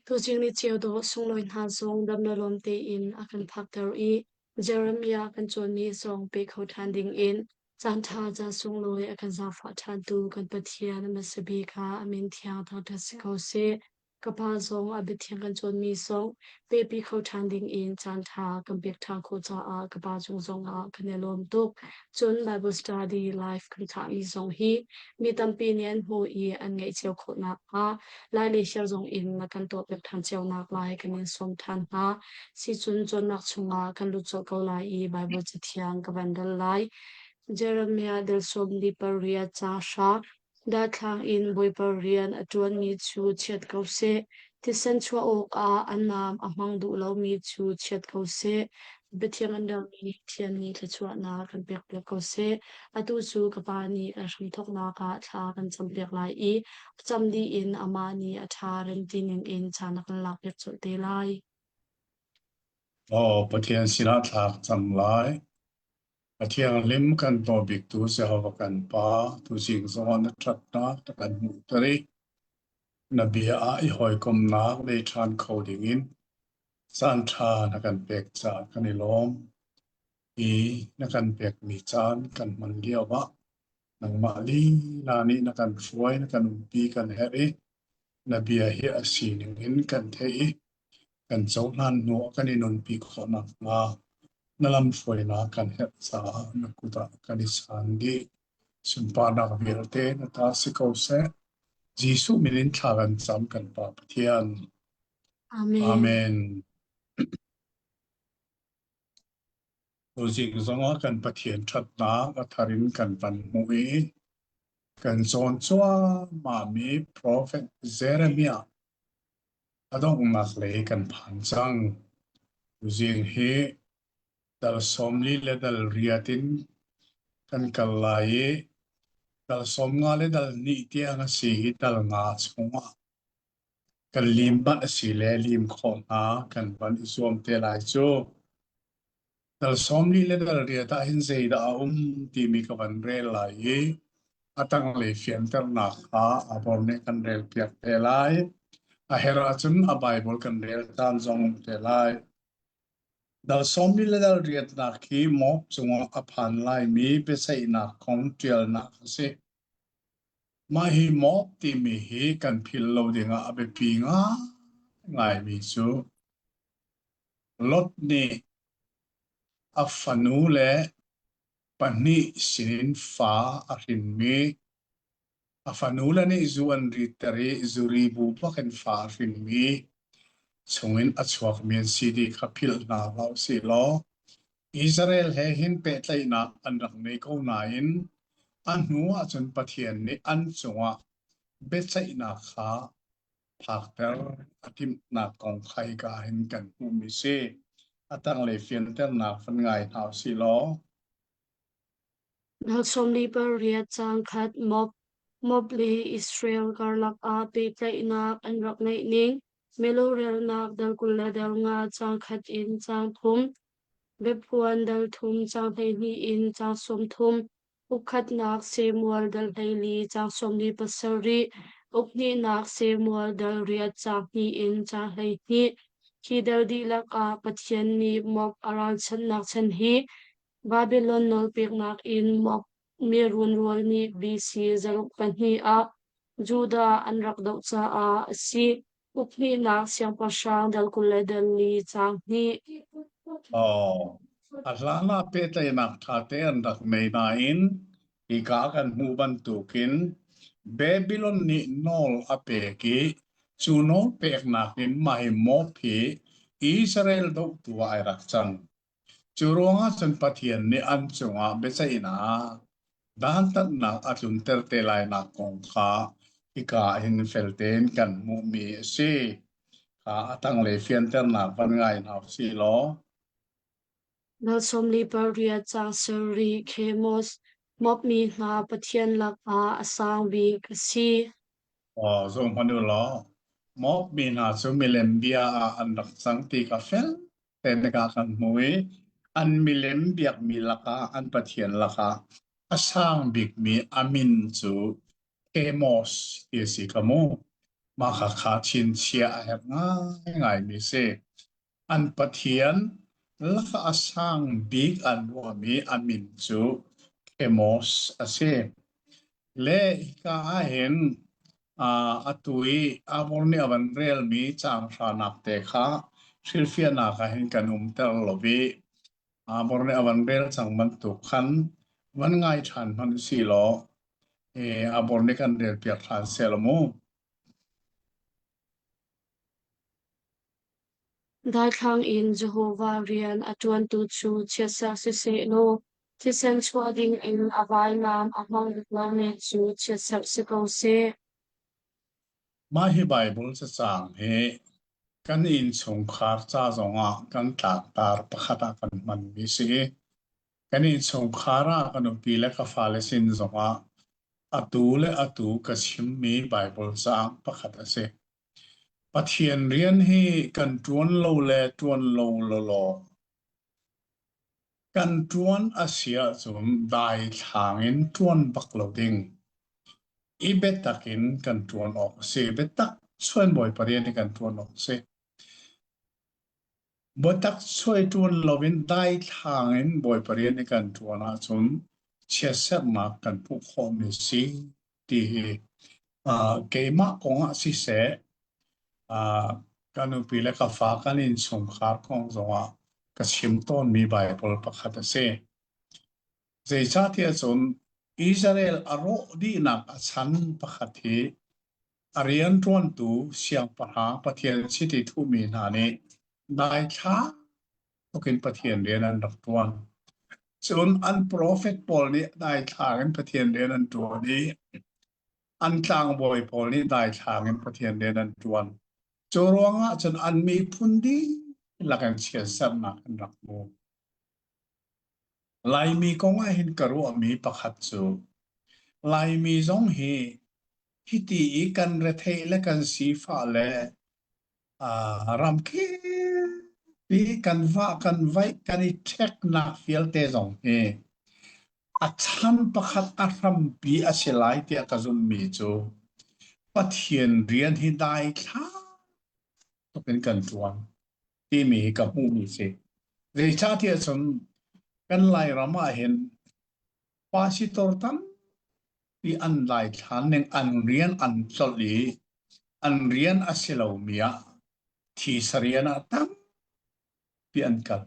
Tuzing ni cio dawh sunglawi hna zong dam le lawm tein a kan phakter i Jeremiah kan cawnmi zong pe kho ṭhan dingin caanṭha caan sunglawi a kan zaangfah ṭhantu kan Pathian a hmasa bik ah a min thiang thangṭhat si ko seh. Ka pa zong a biathiang kan cawnmi zong pepi kho ṭhan dingin caanṭha kan pek ṭhan khawh caah ka pa cung zongah kan i lawm tuk. Cun Bible study live kan thlahmi zong hi mi tampi nih an hmuh i an ngeih cio khawh nakhnga Lai le Share zong in na kan tuahpiak ṭhan cio naklai kan in sawm ṭhan hna. Sicun cawnnak chungah kan lut colh ko lai i Bible Cathiang ka van rel lai. Jeremiah dal 48 caang hra Dathlang in Bawipa rian a ṭuanmi cu chiat ko seh. Thisen chuah awkah a naam a hmang duh lomi cu chiat ko seh. Biathiang an relmi nih Pathian nih thluachuahnak kan pekpiak ko seh. Atu cu ka Pa nih kan hramthawknak ah thla kan campiak lai i cam dih in amah nih a ṭha remti ningin caan a kan lakpiak colh te lai. Aw Pathian sinah thla ka cam lai. A thianghlim kan taw biktu Jehovah kan Pa, tuzing zongah na ṭhatnak na kan hmuhter i na bia ah i hawikomhnak nei ṭhan kho dingin caanṭha na kan pek caah kan i lawm. Hi na kan pekmi caan kan hman lioah nangmah lila nih na kan hruai, na kan umpi kan herh i na bia hi a sining in kan theih i kan cohlan hnu ah kan i nunpi khawh nakhnga na lamhruainak kan herh caah na kut ah kan i chaan dih. Sunparnak vialte na ta si ko seh. Jesuh min in thla kan cam kan Pa Pathian. Amen. Amen. Tuzing zongah kan Pathian ṭhatnak a thar in kan van hmuh i kan cawn cuahmahmi profet Jeremiah A donghnak lei kan phan cang. Tuzing hi dal 40 le dal riat in kan kal lai i dal 15 le dal hnih tiang a si i dal nga chungah kan lim banh a si le lim khawh hna kan van i zuam te lai cu. Dal 40 le dal riat ah hin zeidah a um timi ka van rel lai i a tanglei fianternak kha Abor nih kan relpiak te lai. A herh ahcun a Baibal kan rel caan zong um te lai. Dal 40 le dal riatnak hi Moab cungah a phan laimi biaceihnak kong ṭialnak a si. Mah hi Moab timi hi kan philh lo dingah a biapi ngaingaimi cu Lot nih a fanu le pahnih sinin fa a hrinmi a fanule nih zu an ritter i zuri bu bakin fa a hrinmi chungin a chuakmi an si ti kha philh hna hlah usih law Israel he hin pehtlaihnak an rak ngei ko nain a hnu ahcun Pathian nih an cungah biaceihnak kha phakter a timhnak kong kha hika hin kan hmuhmi si. A tanglei fianternak van ngai hna usih law. Dal 48 caang khat Moab, Moab le Israel karlak ah pehtlaihnak an rak ngeih ning, Melorelnak dal 20 le dal nga caang khat in caang thum, Biaphuan dal thum caang 12 in caang 30, Ukkhatnak Samuel dal 14 caang 47, Ukhnihnak Samuel dal riat caang hnih in caang 12. Hi dal dihlak ah Pathian nih Moab a ralchanhnak chan hi Babilon nawlpeknak in Moab mirun rual nih BC 2 ah Judah an rak doh caah a si. Ukhnihnak siangpahrang dal 20 le dal li caang hnih. Oh, a hlan ah pehtlaihnak ṭhate an rak ngei nain hika kan hmuh bantukin Babylon nih nawl a pek i cu nawl peknak in mah hi Moab hi Israel dohtu ah ai rak cang. Cu ruangah cun Pathian nih an cungah biaceihnak dantatnak a tlunter te lainak kong kha hika ah hin fel tein kan hmuhmi a si. Kha a tanglei fianternak van ngai hna usih law. Dal 48 caang sarih Khemos, Moab mi hna pathian lakah a sang bik a si. Aw, zoh hmanh u law, Moab mi hna cu milem bia ah an rak cang ti kha fel tein ah kan hmu i an milem biakmi lakah an pathian lakah a sang bikmi a min cu Amos ti a si kha mu. Mah khakha chinchiah a herh ngaingaimi si. An pathian lakah a sang bik an ruahmi a min cu Khemos a si. Le hika ahhin atu i Abor nih a van relmi caang hranak te kha hrilhfiahnak ah hin kan umter lo i Abor nih a van rel cang bantuk khan van ngai ṭhan hmanh usih law Abor nih kan relpiak ṭhan seh law mu. Daithlang in Jehovah rian a ṭuantu cu chiatserh siseh law thisen chuah dingin a vainam a hmang bik lomi cu chiatserh si ko seh. Mah hi Baibal cacang hi kan innchungkhar ca zongah kan tlangtar pakhat ah kan hmanmi si i kan innchungkhar ah ka nupi le ka fale sin zongah atu le atu ka chimmi Baibal caang pakhat a si. Pathian rian hi kan ṭuan lo le ṭuan lo lawlaw. Kan ṭuan a si ahcun daithlang in ṭuan bak lo ding. I biatak in kan ṭuan awk a si. Biatak chuan Bawipa rian hi kan ṭuan awk a si. Biatak suai ṭuan loin daithlang in Bawipa rian i kan ṭuan ahcun chiatserhnak kan hmuh khawhmi si ti hi uh, keimah kong ah siseh, uh, ka nupi le ka fa kan innchungkhar kong zongah ka chim tawnmi Baibal pakhat a si. Zeicahtiah cun Israel a rawh dihnak a chan pakhat hi A rianṭuantu siangpahrang Pathian chiti thuhmi hna nih daithla tuk in Pathian rian an rak ṭuan. Cun an profet pawl nih daithlang in Pathian rian an ṭuan i an tlangbawi pawl nih daithlang in Pathian rian an ṭuan. Cu ruangah cun an miphun dihlak in chiatserhnak an rak hmu. Laimi kong ah hin ka ruahmi pakhat cu Laimi zong hi hiti i kan retheih le kan sifah le uh, ramkip i kan vah kan vaih kan i ṭheknak vialte zong hi a chan pakhat a hrampi a si lai tiah ka zumhmi cu Pathian rian hi daithla tuk in kan ṭuan timi hi ka hmuhmi si. Zeicahtiah cun kan Lairam ah hin pasitor tampi an daithlan ning an rian an tlolh i an rian a si lomi ah thisa rian ah tampi an kal.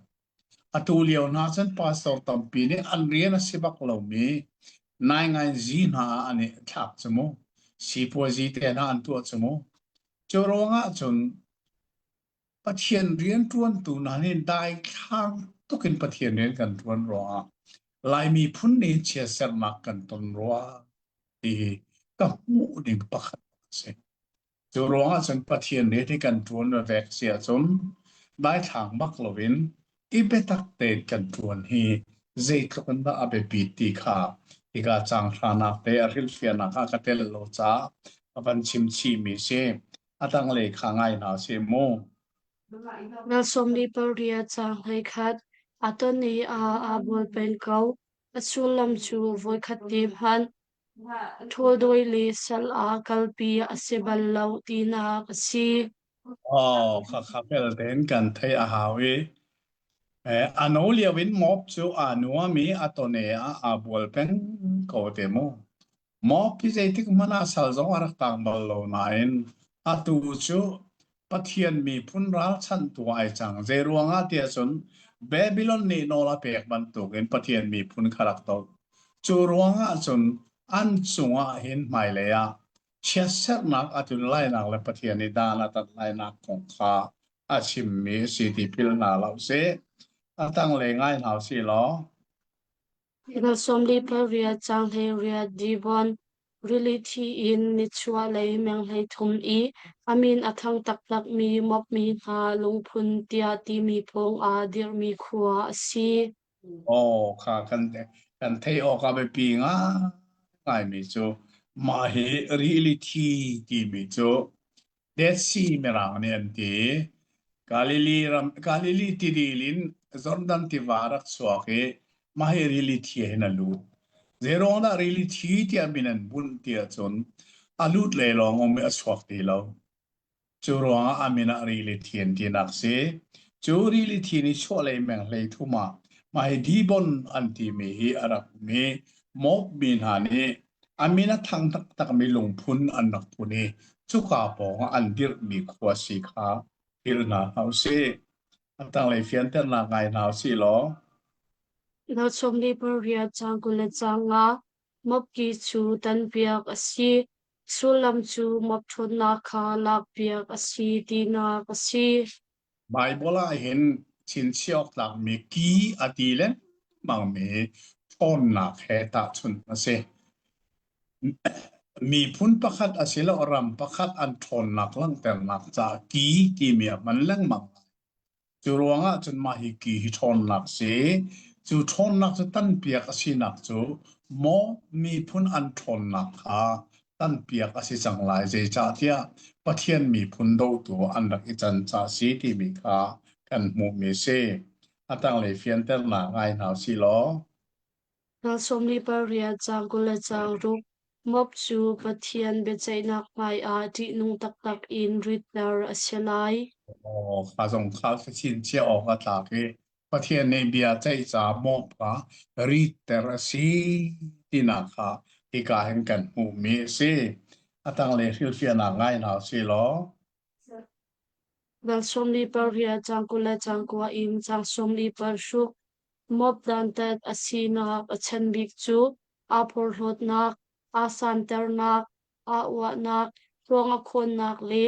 Atu lio hna cun pastor tampi nih an rian a si bak lomi naingainzi hna ah an i thlak cu mu. Sipuazi te hna an tuah cu mu. Cu ruangah cun Pathian rianṭuantu hna nih daithlang tuk in Pathian rian kan ṭuan ruangah Laimi phun nih chiatserhnak kan ton rua ti hi ka hmuh ding pakhat a si. Cu ruangah cun Pathian rian hi kan ṭuan vek si ahcun daithlang bak loin i biatak tein kan ṭuan hi zeitluk in dah a biapit ti kha hika caang hranak te a hrilhfiahnak ah ka tel lo caah ka van chim chihmi si. A tanglei kha ngai hna seh mu. Nal 48 caang 11 A ton i aa aa bual peng ko. A sullam cu voikhat te hmanh ṭhawldawi le sal ah kalpi a si bal lo tinak a si. Oh, khakha fel tein kan theih a hau i eh, a no lio in mop cu aa nuam i a tone ah aa bual peng ko te mu. Mawpi zeitik hmanh ah sal zong a rak tang bal lo nain atu cu Pathian miphun ralchanhtu ai cang. Zeiruangah tiah cun Babylon nih nawl a pek bantukin Pathian miphun kha rak doh. Cu ruangah cun an cungah hin hmailei ah chiatserhnak a tlun lainak le Pathian nih dan a tat lainak kong kha a chimmi a si ti philh hna lo sih. A tanglei ngai hna usih law. Dal 48 caang 18 Dibon rili thi in nichuahlei meng 33 i a min a thang taktakmi Moab mi hna lungphun tiah timi pawngah dirhmi khua a si. Aw kha kan kan theih awk a biapi ngaingaimi cu mah hi rili thi timi cu Dead Sea Mirang nih an ti. Galilee ram Galilee tidil in Jordan tiva rak chuak i mah hi rili thi hin a lut. Zeiruang dah rili thi tiah min an bunh ti ahcun a lut lei lawng um i a chuak ti lo. Cu ruangah a min ah rili thi an tinak si. Cu rili thi nih chuahlei meng 33 ah mah hi Dibon an timi hi a rak um i Moab mi hna nih a min a thang taktakmi lungphun an rak phun i cuka pawngah an dirhmi khua si kha philh hna hlah usih. A tanglei fianternak ngai hna usih law. Dal 48 caang 25 Mopki cu tanpiak a si. Sullam cu mop ṭhawnnak kha lakpiak a si tinak a si. Baibal ah hin chinchiah awk tlakmi ki a ti lengmangmi ṭhawnnak he tahchunh a si. Miphun pakhat asiloah ram pakhat an ṭhawnnak langhternak caah ki timi a hman lengmang. Cu ruangah cun mah hi ki hi ṭhawnnak si. Cu ṭhawnnak cu tanpiak a sinak cu maw miphun an ṭhawnnak kha tanpiak a si cang lai. Zeicahtiah Pathian miphun dotu an rak i can ca si timi kha kan hmuhmi a si. A tanglei fianternak ngai hna usih law. Dal 48 caang 26 Moab cu Pathian biaceihnak hmaiah ṭihnung taktak in ritter a si lai. Aw, kha zong kha ka chinchiah awk a tlak i Pathian nih bia ceih ca Moab kha ritter a si tinak kha hika hin kan hmuhmi a si. A tanglei hrilhfiahnak ngai hna usih law. Dal 48 caang 29 in caang 46 Moab dantat a sinak a chan bik cu aa porhlawtnak, aa santernak, aa uahnak, tluang a khawnnak le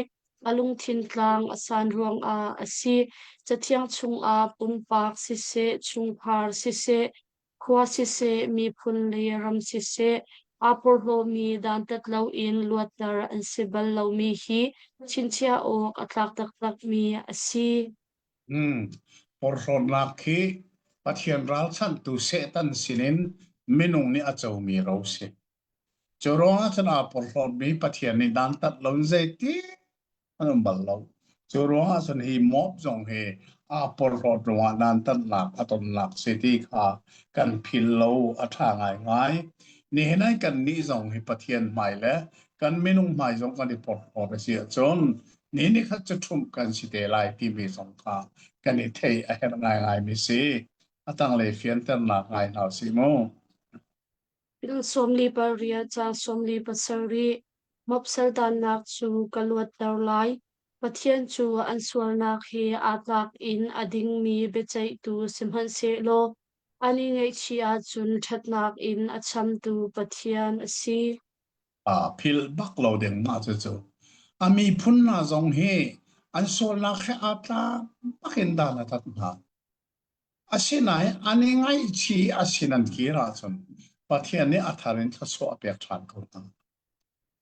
a lungthin tlang a san ruangah a si. Cathiang chungah pumpak siseh, chungkhar siseh, khua siseh, miphun le ram siseh, aa porhlawmi dantat loin luatter an si bal lomi hi chinchiah awk a tlak taktakmi a si. Hmm. Porhlawtnak khi Pathian ralchanhtu Satan sinin minung nih a comi ro si. Cu ruangah cun aa porhlawtmi Pathian nih dantat loin zeiti an um bal lo. Cu ruangah cun hi Moab zong hi aa porhlawt ruangah dantatnak a tonnak si ti kha kan phil lo a ṭha ngaingai. Nihin ai kannih zong hi Pathian hmai le kan minung hmai zong kan i porhlawt a si ahcun ni ni khat cu ṭhumh kan si te lai timi zong kha kan i theih a herh ngaingaimi si. A tanglei fianternak ngai hna usih mu. 48 caang 47 Mopsal dannak cu ka luatter lai. Pathian cu an sualnak he aa tlak in a dingmi biaceihtu sihmanhsehlaw an i ngaihchih ahcun ṭhatnak in a chamtu Pathian a si. Philh bak lo ding mah cucu. A miphun hna zong hi an sualnak he aa tlak bak in dan a tat hna. Asinain an i ngaihchih a sin an kir ahcun Pathian nih a thar in thluachuah a pek ṭhan ko hna.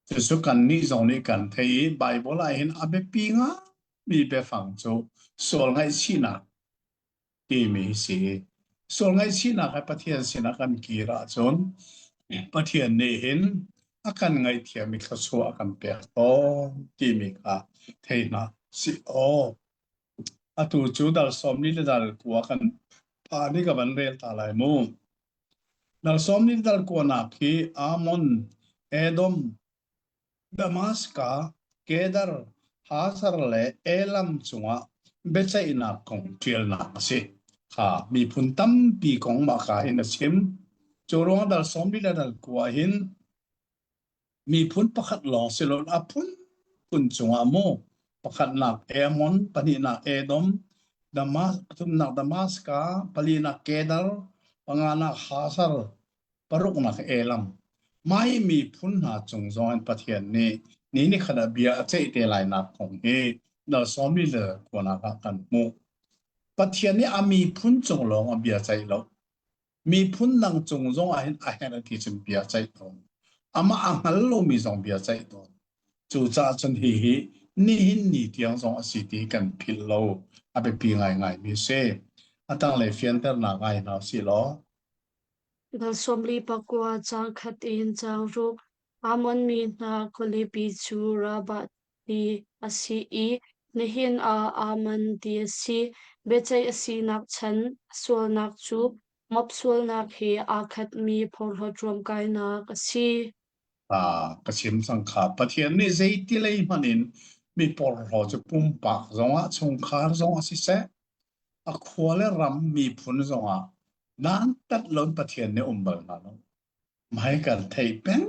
Cucu kannih zong nih kan theih i Baibal ah hin a biapi ngaimi biafang cu sual ngaihchihnak timi hi si. Sual ngaihchihnak he Pathian sinah kan kir ahcun Pathian nih hin a kan ngaihthiam i thluachuah a kan pek tawn timi kha thei hna sih aw. Atu cu dal 40 le dal 9 kan phan i ka van rel ta lai mu. Dal 40 le dal 9 nak hi Ammon, Edom, Damaska, Kedar, Hazar le Elam cungah biaceihnak kong ṭialnak a si. Kha miphun tampi kong mah ka hin a chim. Cu ruang dal 40 le dal 9 hin miphun pakhat lawng si loin a phunphun cungah mu pakhatnak Ammon, pahnihnak Edom, Damas, pathumnak Damaska, palinak Kedar, panganak Hazar, paruknak Elam. Mah hi miphun hna cung zong in Pathian nih ni nikhat ah bia a ceih te lainak kong hi dal 40 le kuanak ah kan hmuh. Pathian nih a miphun cung lawng a bia ceih lo. Miphun dang cung zong ah hin a herh ti cun bia ceih tawn. Amah a hngal lomi zong bia ceih tawn. Cucaah cun hihi nihin ni tiang zong a si ti kan philh lo a biapi ngaingaimi a si. A tanglei fianternak ngai hna usih law. Dal 49 caang khat in caang ruk Ammon mi hna khualipi cu Rabbah ti a si i nihin ah Amman ti a si. Biaceih a sinak chan sualnak cu Moab sualnak he aa khatmi porhlawt ruamkainak a si. Ka chim cang kha. Pathian nih zeiti lei hmanh in. Mi porhlaw cu pumpak zongah chungkhar zongah siseh, a khua le ram miphun zongah dantat loin Pathian nih um bal hna lo. Hmai kan theih peng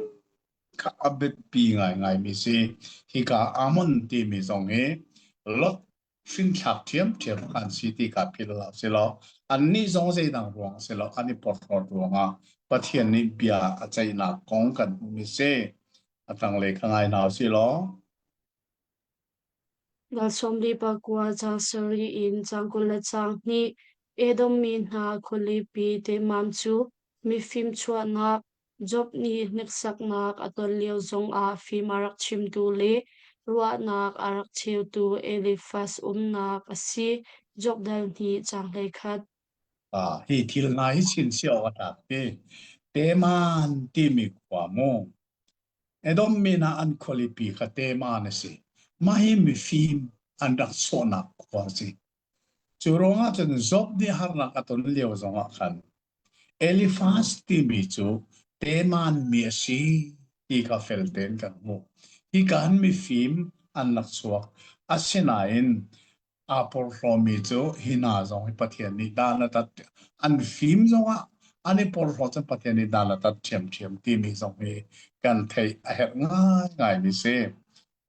kha a biapi ngaingaimi si. Hika Ammon timi zong hi Lot hrinthlak ṭhiamṭhiam an si ti kha philh hlah silaw annih zong zeidang ruang si lo an i porhlawt ruangah Pathian nih bia a ceihnak kong kan hmuhmi si. A tanglei kha ngai hna usih law. Dal 49 caang sarih in caang 22 Edom mi hna khualipi Temam cu mifim chuahnak Job nih hneksaknak a ton lio zongah fim a rak chimtu le ruahnak a rak cheutu Elifaz umnak a si. Job dal hnih caang 11. Ah, hi thil hna hi chinchiah awk a tlak ti. Teman timi khua mu. Edom mi hna an khualipi kha Teman a si. Mah hi mifim an rak chuahnak khua a si. Cu ruangah cun Job nih harnak a ton lio zongah khan Elifaz timi cu Teman mi a si ti kha fel tein kan hmuh. Hika hin mifim an rak chuak. Asinain aa porhlawmi cu hi hna zong hi Pathian nih dan a tat. An fim zongah an i porhlaw cun Pathian nih dan a tat ṭhiamṭhiam timi zong hi kan theih a herh ngaingaimi si.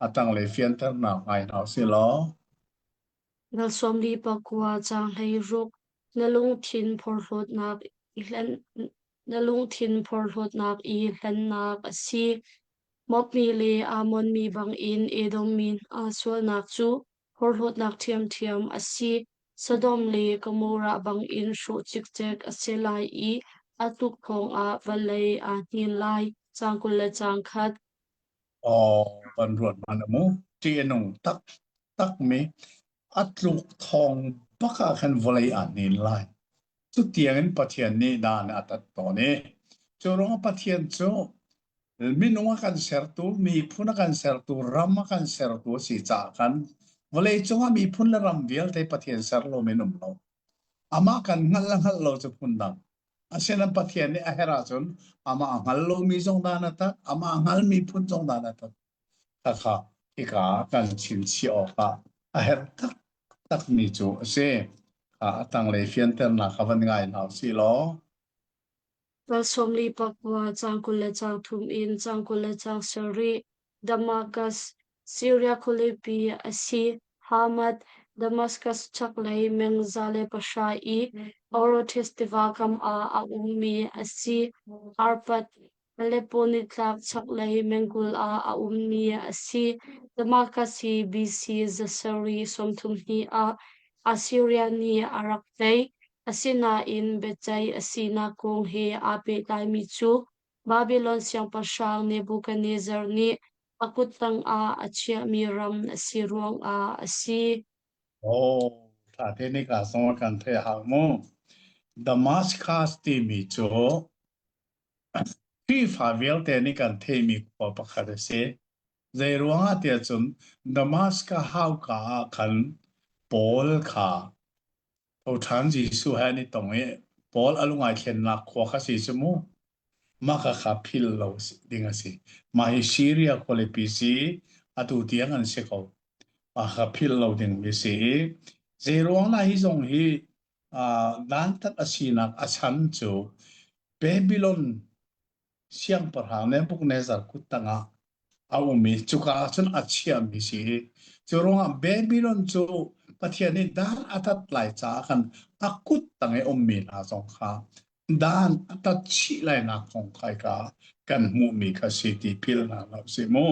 A tanglei fianternak ngai hna usih law. Dal 49 caang 16 Na lungthin porhlawtnak i hlen na lungthin porhlawtnak i hlennak a si. Moab mi le Ammon mi bangin Edom mi hna sualnak cu porhlawtnak ṭhiamṭhiam a si. Sodom le Gomorrah bangin hrawh cikcek a si lai i a tluk thawngah vawlei aa hnin lai. Caang 20 le caang khat. Aw, van ruat hmanh mu. Ṭih a nung taktakmi a tluk thawng bak ah khan vawlei aa hnin lai. Cutiang in Pathian nih dan a tat tawn i cu ruangah Pathian cu minung a kan sertu, miphun a kan sertu, ram a kan sertu a si caah khan vawleicung ah miphun le ram vialte Pathian ser lomi an um lo. Amah kan hngalh le hngalh lo cu phundang. Asinain Pathian nih a herh ahcun amah a hngal lomi zong dan a tat, amah a hngalmi phun zong dan a tat. Khakha hika kan chimchih awkah a herh taktakmi cu a si. Kha a tanglei fianternak kha van ngai hna usih law. Dal 49 caang 20 le caang thum in caang 20 le caang sarih Damascus, Syria khualipi a si. Hamath, Damascus chaklei meng 110 i Orotis tiva kam ah a ummi a si. Arpad, Aleppo nitlak chaklei mengkul ah a ummi a si. Damascus hi BC 732 ah Assyria nih a rak tei. Asinain biaceih a sinak kong he aa pehtlaimi cu Babilon siangpahrang Nebuchadnezzar nih a kut tangah a chiahmi ram a si ruangah a si. Oh, ṭha te nih ka zong a kan theih hau mu. Damascus timi cu Khrihfa vialte nih kan theihmi khua pakhat a si. Zeiruang ah tiah cun Damascus hauka ah khan Paul kha thoṭhan Jesuh he an i tong i Paul a lung ai thlennak khua kha si cu mu. Mah kha kha philh lo ding a si. Mah hi Syria khualipi si atu tiang an si ko. Mah kha philh lo ding mi si i zeiruang lah hi zong hi dantat a sinak a chan cu Babylon siangpahrang Nebuchadnezzar kut tangah a um i cuka ah cun a chiahmi si i cu ruangah Babylon cu Pathian nih dan a tat lai caah khan a kut tang i ummi hna zong kha dan a tat chih lainak kong kha ka kan hmuhmi kha si ti philh hna hlah usih mu.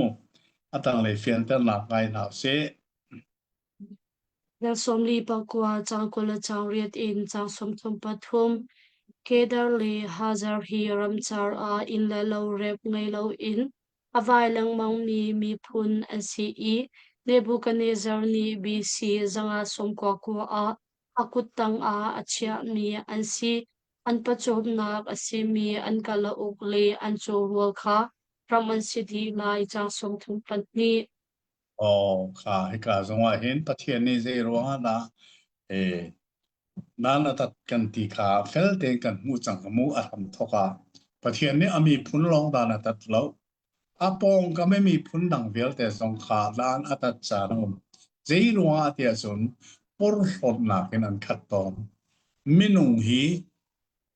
A tanglei fianternak ngai hna usih. Dal 49 caang 20 le caang riat in caang 33 Kedar le Hazar hi ramcar ah inn le lo rep ngei loin a vai lengmangmi miphun an si i Nebuchadnezzar nih BC 599 ah a kut tangah a chiahmi an si. An pawcawmnak a simi an kalauk le an cawrual kha ram an si dih lai. Caang 32. Aw, kha hika zongah hin Pathian nih zei ruangah dah eh, nan a tat kan ti kha fel tein kan hmuh cang ka mu a hram thawk ah Pathian nih a miphun lawng dan a tat lo. A pawngkam i miphun dang vialte zong kha dan a tat caan a um. Zei ruangah tiah cun porhlawtnak in an khat tawn. Minung hi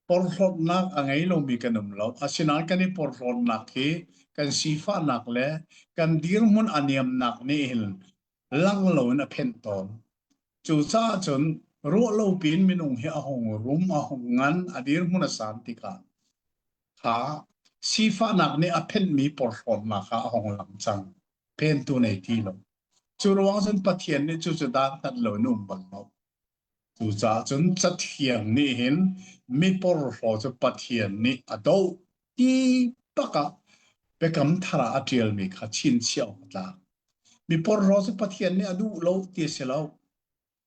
porhlawtnak a ngei lomi kan um lo. Asinain kan i porhlawtnak hi kan sifahnak le kan dirhmun a niamnak nih hin lang loin a phenh tawn. Cucaah cun ruah lo piin minung hi a hung rum, a hung ngan, a dirhmun a san tikah kha sifahnak nih a phenhmi porhlawtnak kha a hung lang cang. Phentu nei ti lo. Cu ruang cun Pathian nih cucu dantat loin um bal lo. Cucaah cun Cathiang nih hin mi porhlaw cu Pathian nih a doh ti bak ah Biakam Thar ah a ṭialmi kha chinchiah awk a tlak. Mi porhlaw cu Pathian nih a duh lo ti a si lo.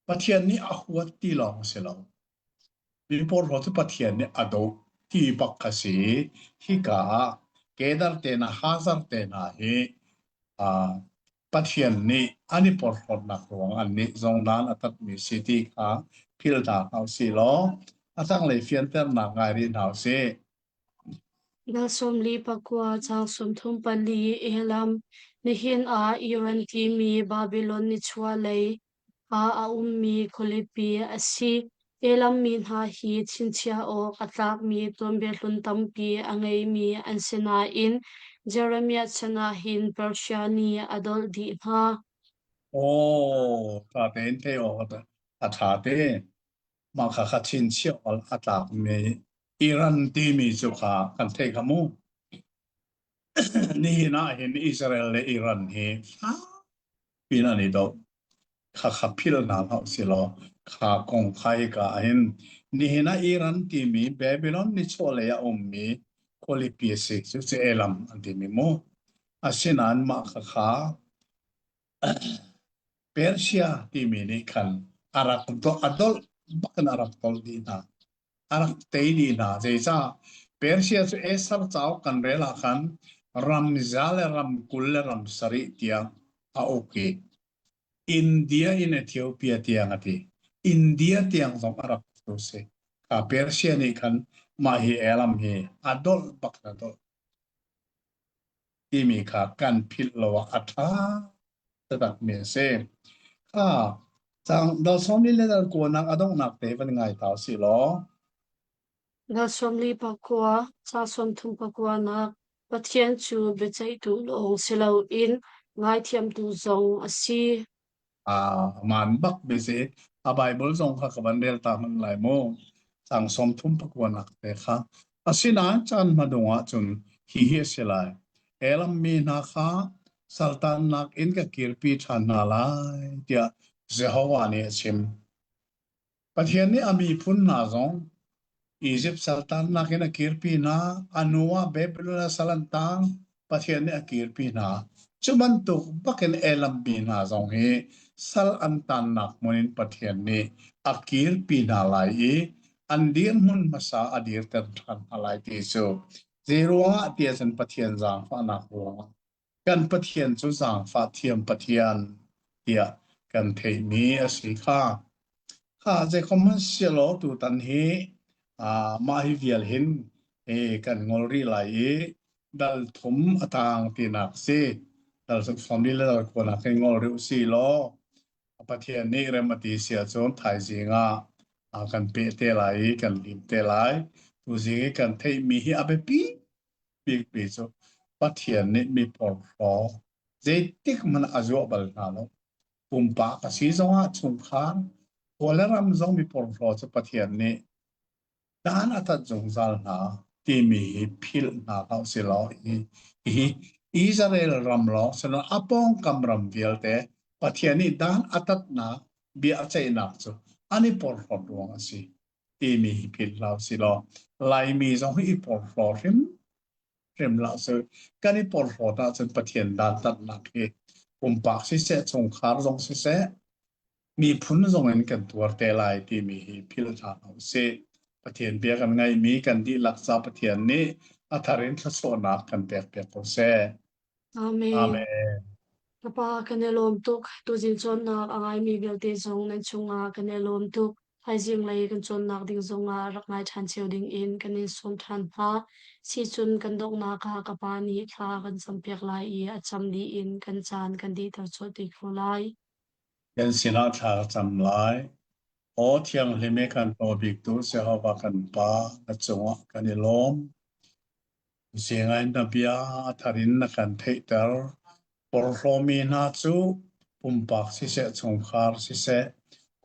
Pathian nih a huat ti lawng a si lo. Mi porhlaw cu Pathian nih a doh ti bak kha si. Hika ah Kedar te hna, Hazar te hna hi uh, Pathian nih an i porhlawtnak ruang annih zong dan a tatmi si ti kha philh hna hlah usih law a tanglei fianternak ngai rih hna usih. Dal 49 caang 34 Elam, nihin ah Iran timi Babylon nichuahlei ah a ummi khualipi a si. Elam mi hna hi chinchiah awk a tlakmi tuanbia hlun tampi a ngeimi an si nain Jeremiah chan ah hin Persia nih a dolh dih hna. Aw, ṭha tein theih awk a ṭha te. Mah kha kha chinchiah awk a tlakmi Iran timi cu kha kan theih kha mu. Nihin ah hin Israel le Iran hi pin an i doh. Khakha philh hna hlah usilaw kha kong kha hika ah hin nihin ah Iran timi Babylon nichuahlei ah a ummi khualipi a si. Cucu Elam an timi mu. Asinain mah khakha Persia timi nih khan a rak a dolh bak in a rak dolh dih hna. A rak tei dih hna. Zeicah? Persia cu Esar cauk kan rel ah khan ram za le ram 20 le ram sarih tiang a uk i India in Ethiopia tiang a ti. India tiang zong a rak tu si. Kha Persia nih khan mah hi Elam hi a dolh bak a dolh timi kha kan philh lo ah a ṭha takmi a si. Kha cang dal sawmli le dal kuanak a donghnak te van ngai ta usih law. Dal 49, ca 39 nak Pathian cu biaceihtu lawng si loin ngaithiamtu zong a si. Ah, man bak be si. A Bible zong kha ka van rel ta hman lai mu. Sang 39 nak te kha. Asinain caan hmadung ahcun hi hi a si lai. Elam mi hna kha saltannak in ka kirpi ṭhan hna lai tiah Jehovah nih a chim. Pathian nih a miphun hna zong Izipt saltannak in a kirpi hna, a hnu ah Babylon ah sal an tang, Pathian nih a kirpi hna. Cu bantuk bakin Elam mi hna zong hi sal an tannak hmun in Pathian nih a kirpi hna lai i an dirhmun hmasa a dirter ṭhan hna lai ti cu zei ruangah tiah cun Pathian zaangfahnak ruangah kan Pathian cu zaangfah thiam Pathian tiah kan theihmi a si kha. Kha zeikhom hmanhsehlaw tutan hi ah mah hi vial hin kan ngol rih lai i dal thum a tang tinak si. Dal sawm li le dal kuanak hin ngol rih usih law Pathian nih rem a ti si ahcun thaizing ah kan peh te lai i kan lim te lai. Tuzing i kan theihmi hi a biapi bikmi cu Pathian nih mi porhlaw zeitik hmanh a zuah bal hna lo. Pumpak a si zongah chungkhar, khua le ram zong mi porhlaw cu Pathian nih dan a tat zungzal hna timi hi philh hna hlah usih law hi Israel ram lawng silo a pawngkam ram vialte Pathian nih dan a tatnak bia a ceihnak cu an i porhlawt ruang a si. Timi hi philh hlah usih law Laimi zong hi i porhlaw hrim hrim hlah seh. Kan i porhlawt ahcun Pathian dantatnak hi pumpak siseh, chungkhar zong siseh, miphun zong in kan tuar te lai timi hi philh hlah hna usih. Pathian bia kan ngaihmi kan dihlak ca Pathian nih a thar in thluachuahnak kan pek piak ko seh. Amen. Amen. Ka pa kan i lawm tuk. Tuzing cawnnak a ngaimi vialte zong nan chungah kan i lawm tuk. Thaizing lei kan cawnnak ding zongah rak ngai ṭhan cio dingin kan in sawm ṭhan hna. Sicun kan donghnak ah ka pa nih thla kan campiak lai i a cam dih in kan caan kan dihter colh te ko lai. Kan sinah thla ka cam lai. Aw thianghlim i kan Paw biktu Jehovah kan Pa, na cungah kan i lawm. Zingai na bia a thar in na kan theihter. Porhlawmi hna cu pumpak siseh, chungkhar siseh,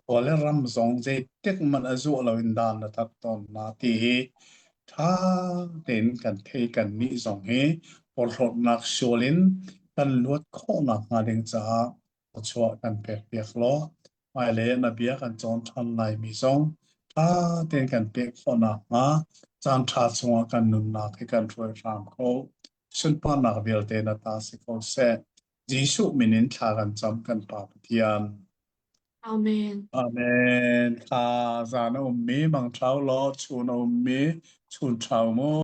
khua le ram zong zeitik hmanh a zuah loin dan na tat tawn hna ti hi ṭha tein kan thei. Kannih zong hi porhlawtnak sual in kan luat khawh nakhnga ding caah thluachuah kan pekpiak law hmailei ah na bia kan cawn ṭhan laimi zong ṭha tein kan peh khawh nakhnga caanṭha chungah kan nunnak hi kan hruai hram ko. Sunparnak vialte na ta si ko seh. Jesuh min in thla kan cam kan Pa Pathian. Amen. Amen. Thla zan a ummi mangṭhau law chun a ummi chun ṭhau mu.